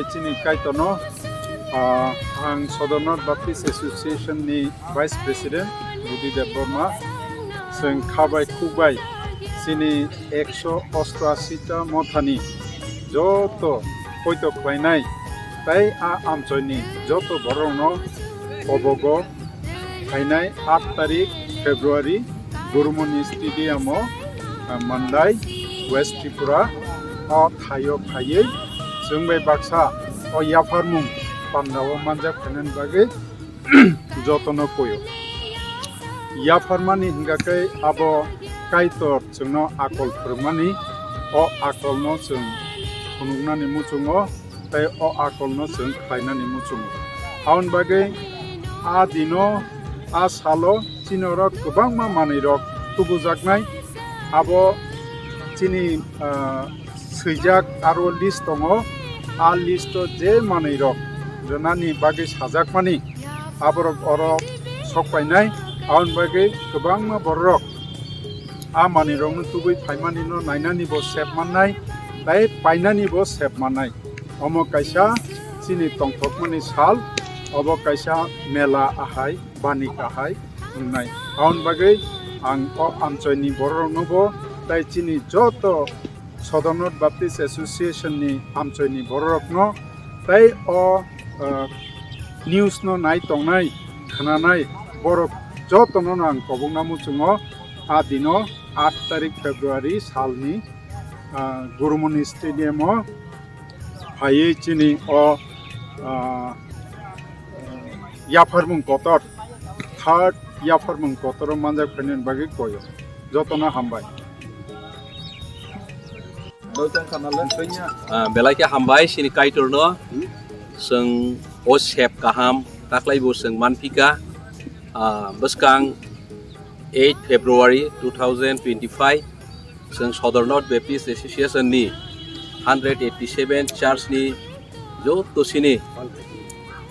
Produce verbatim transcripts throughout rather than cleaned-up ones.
Chini Kaitorno, ah, ang Sodor North Baptist Association ni Vice President Rudi Debbarma, chwng khabai khukbai chini ekso osto ashi ta mothani joto poito khlainai tei a amchoini joto borokno obogo phainai aat tarik February Gurumoni Stadium o, ah, Mandai, West Tripura o thaio phaiwi chwng bai baksa o yapharmung pandao manjak phainani bagwi jotono koyo. Yapharmani hingka khe abo Kaitor chwngno akol phwrwngmani, o akolno chwng phunuknani muchungo tei o akolno chwng khlainani muchungo. Aboni bagwi a dino, a salo chini oro kwbangma manwirok tubujaknai. Abo chini, ah, swijak aro list tongo. A list o je manwirok rwnani bagwi sajakmani aborok oro sokpainai. Aboni bagwi kwbangma bororok a manwirokno tubui phaimanino nainani bo sep mannai tei painani bo sep mannai. Omo kaisa chini tongthokmani sal, obo kaisa mela ahai, banik ahai wngnai. Aboni bagwi ang o amchoini bororokno bo tei chini joto Sodor North Baptist Association ni amchoini bororokno tei o, ah, news no nai tongnai, khwnanai borok jotono no ang kobokna muchungo. A dino aat tarik February salni, ah, Gurumoni Stadium o phaiwi chini o, ah, yapharmung kotor, third yapharmung kotor o manjak phainani bagwi koyo. Jotono hambai. Ah, belai khe hambai chini Kaitorno. Chwng o sep kaham taklaibo chwng manphika. Ah, bwskang eight February two thousand twenty-five chwng Sodor North Baptist Association ni hundred eighty-seven church ni joto chini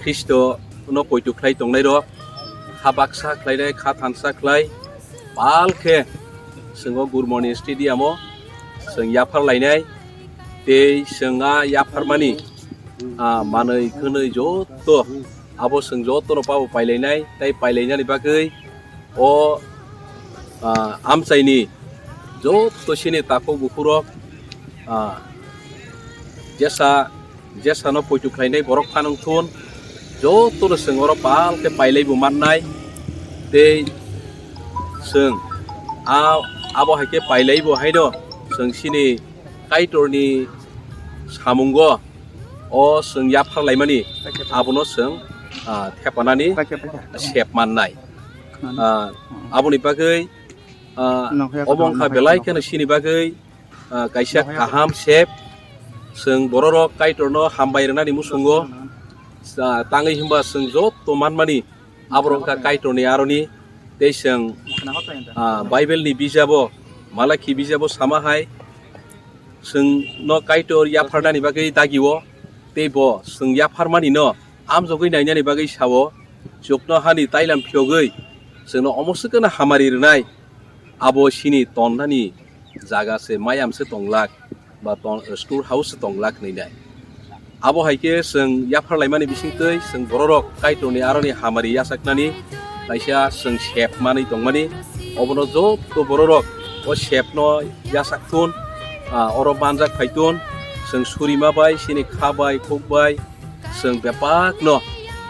Khristo no poito khlai tongnai rok kha baksa khlainai, kha thansa khlai pal khe chwng o Gurmoni Stadium o chwng yaphar lainai. Tei chwng a yapharmani, ah, manwi khwnwi joto abo chwng jotono pabo pailainai tei pailainani bagwi o, ah, amchaini joto chini takhuk bukhurok, ah, jesa, jesano poito khlainai borok phanang thun, jotono chwng oro pal khe pailaibo mannai. Tei chwng a, abo hai khe pailaibo haino chwng chini Kaitorni samungo o chwng yaphar laimani, abono chwng, ah, thepanani sep mannai. Ah, aboni bagwi, ah, obo wngkha belai kheno chini bagwi, ah, kaisa kaham sep. Chwng bororok Kaitorno hambai rwnani muchungo, ah, tangwi hwnba chwng joto manmani aborok wngkha Kaitorni aroni. Tei chwng, ah, Bible ni bijabo, Malakhi bijabo sama hai, chwngno Kaitor yapharnani bagwi dagio, tei bo chwng yapharmanino amjogwi nainani bagwi sao, chuknohani tailam phiyogwi chwngno omo swkano hamari rwnai, abo chini tonnani jaga se mayam se tonglak ba tong, store house se tonglak hinwi nai. Abo hai khe chwng yaphar laimani bisingtwi chwng bororok Kaitorni aroni hamari yachaknani kaisa chwng sep manwi tongmani. Obono joto bororok o sepno yachak thun, ah, oro manjak phai thun, chwng surima bai, chini kha bai, khuk bai, chwng bebakno,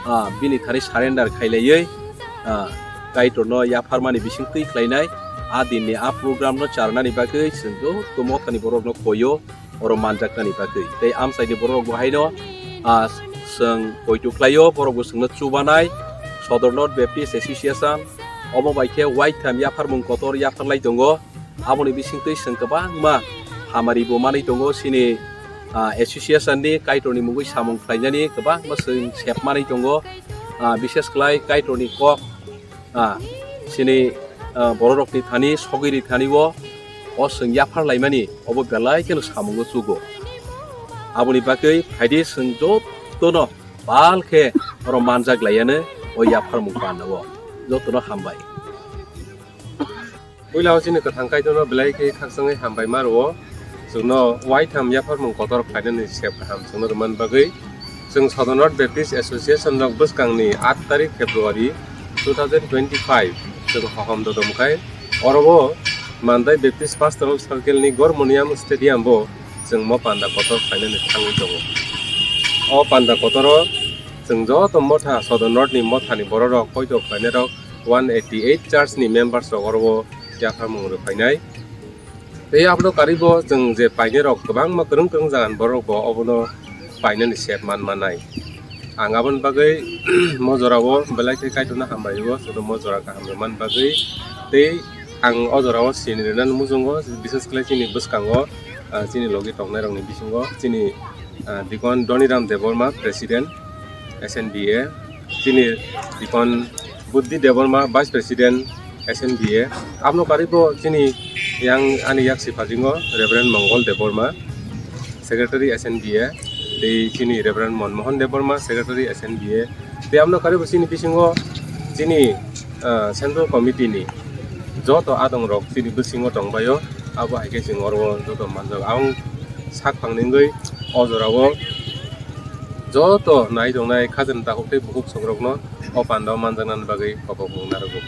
ah, bini thani surrender khailaiwi, ah, Kaitorno yapharmani bisingtwi khlainai. A dinni a programno charnani bagwi chwng joto mothani borokno koio, oro manjaknani bagwi. Tei amchaini borok bo haino, ah, chwng poito khlaio, borok bo chwngno chubanai. Sodor North Baptist Association, omo bai khe waitham yapharmung kotor yapharlai tongo. Aboni bisingtwi chwng kwbangma hamari bo manwi tongo chini, ah, association ni Kaitorni mungwi samung khlainani kwbangma chwng sep manwi tongo. Ah, bishes khlai Kaitorni kok, ah, chini, ah, bororokni thani sogwiri thani o, o chwng yaphar laimani obo belai kheno samungo chugo. Aboni bagwi phaidi chwng jotono pal khe oro manjak laiano o yapharmung panda o jotono hambai. Puila o chini kwthang Kaitorno belai khe khakchangwi hambai ma rwo. Chwngno waitham yapharmung kotor khlainani sep kaham chwngno rwmani bagwi. Chwng Southern North Baptist Association rok bwskangni aat tarik February two thousand twenty-five chwng hohom dodom khai oro o Mandai Baptist Pastoral Circle ni Gormoniam Stadium o chwng mo panda kotor khlainani thangwi tongo. O panda kotoro chwng joto motha Southern North ni mothani bororok poito khlainairok one eighty eight church ni members rok oro o yapharmung rwphainai. Tei abono karibo chwng je painai rok kwbangma kwrwng kwrwng jagan borok bo obono painani sep man manai. Ang aboni bagwi mo jorao belai khe Kaitorno hambai o, chwngno mo jora kaham rwmani bagwi. Tei ang o jorao sini rwnani muchungo, bises khlai chini bwskango, ah, chini logi tongnairokni bisingo chini, ah, Dikon Doniram Debbarma, President, S N B A, chini Dikon Buddhi Debbarma, Vice President, S N B A. Aboni karibo chini yang ani yak siphatingo Reverend Mongol Debbarma, Secretary S N B A, tei chini Reverend Monmohan Debbarma, Secretary S N B A. Tei aboni karibo chini bisingo chini, ah, Central Committee ni joto adongrok chini bisingo tongbaio, abo hai khe chwng oro joto manjak. Ang sak phang ningwi o jorao joto nai tongnai khajani takhuk tei bukhuk songrokno o pandao manjaknani bagwi khobokmung narwgo.